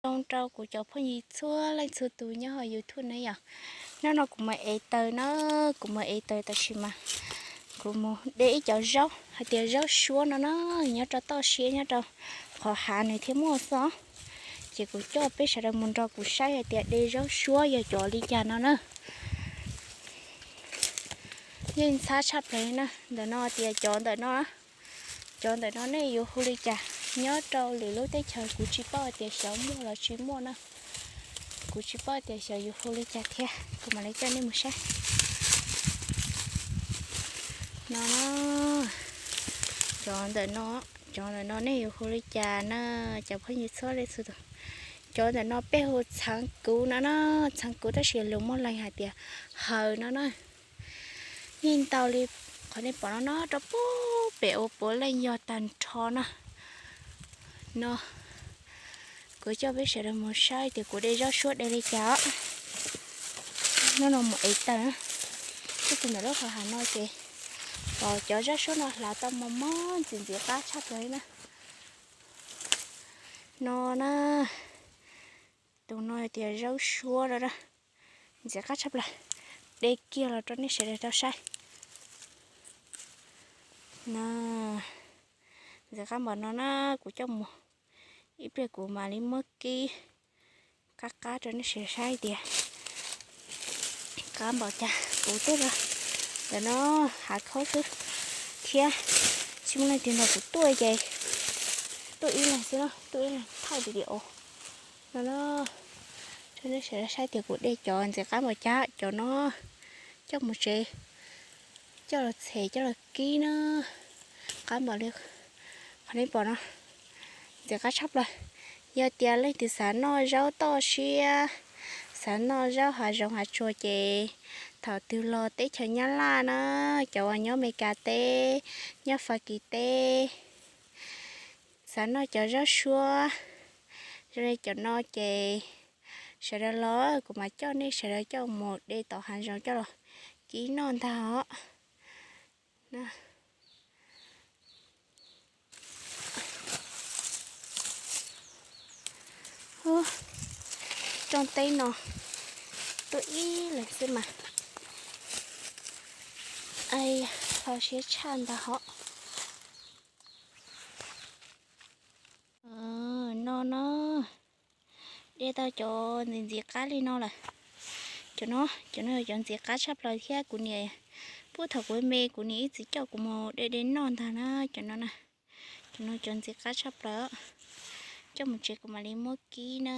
Zoo rau kuv cov phooj ywg txhua leej txhua tus nyob hauv YouTube na yom. Hnub no kuv mus ev taws na, kuv mus ev taws tab sis mas kuv mus de ib cov zaub hais tias zaub suab no na, nyob rau toj siab nyob rau qhov hav nws thiaj muaj xwb. Ces kuv coj peb sawv daws mus nrog kuv saib hais tias de zaub suab yog cov li cas no na. Yeej ntxhab tshaj plaws li na, ntawm no tias cov ntawm no, cov ntawm no nej yuav hu li cas? Nyob rau lwm lub teb chaws kuv tsis paub hais tias xyov muaj los tsis muaj na. Kuv tsis paub tias xyov yuav hu li cas thiab, kuv mam li coj nej mus saib. No, cov ntawm no, cov ntawm no nej yuav hu li cas na, cov phooj ywg txhua leej txhua tus? Cov ntawm no peb hu txheev kuv no na, txheev kuv tab sis luag muaj leej hais tias haws no na. Yeej ntau li qhov nej pom no no rau puag pem ua puav leej yog tag nrho na. No, kuv coj peb sawv daws mus saib tias kuv de zaub suab de li cas os. Hnub no mus ev taws na, txog ntawm lub qhov hav no ces pom cov zaub suab no hlav tau mos mos ntxim ntxim qab tshaj plaws li na. No na, tus no tias zaub suab no na, ntxim qab tshaj plaws. De kiag los rau nej sawv daws tau saib. No, ntxim qab npaum no na, kuv coj mus ib pliag kuv mam li muab kib qab qab rau nej sawv daws saib tias qab npaum cas. Kuv tuaj rau ntawm no hav khaub xwb thiab, tsis muaj leej twg nrog kuv tuaj ces tuaj ib leeg xwb na, tuaj ib leeg thaij video no na, rau nej sawv daws saib tias kuv de cov ntxim qab npaum cas. Cov no coj mus tsev, coj los txhem coj los kib na, qab npaum li qhov nej pom no, ntxim qab tshaj plaws. Yog tias leej twg xav noj zaub toj siab, xav noj zaub hav zoov hav tsuag ces thaum twg los teb chaws Nyab Laj na, cov uas nyob Amelikas teb, nyob Fas Kis teb, xav noj cov zaub suab zoo li cov no ces sawv daws los, kuv mam coj nej sawv daws coj mus de tom hav zoov coj los kib noj ntag os. Rooj teb no tuaj ib leeg xwb mas, ai, kho siab tshaj ntag hos. No no, de tau cov ntxim ntxim qab li no lawm. Cov no, cov no yog cov ntxim qab tshaj plaws thiab. Kuv niam, puag thaum kuv me kuv niam ib txwm coj kuv mus de de noj ntag na. Cov no na, cov no cov ntxim qab tshaj plaws. Coj mus tsev kuv mam li muab kib na.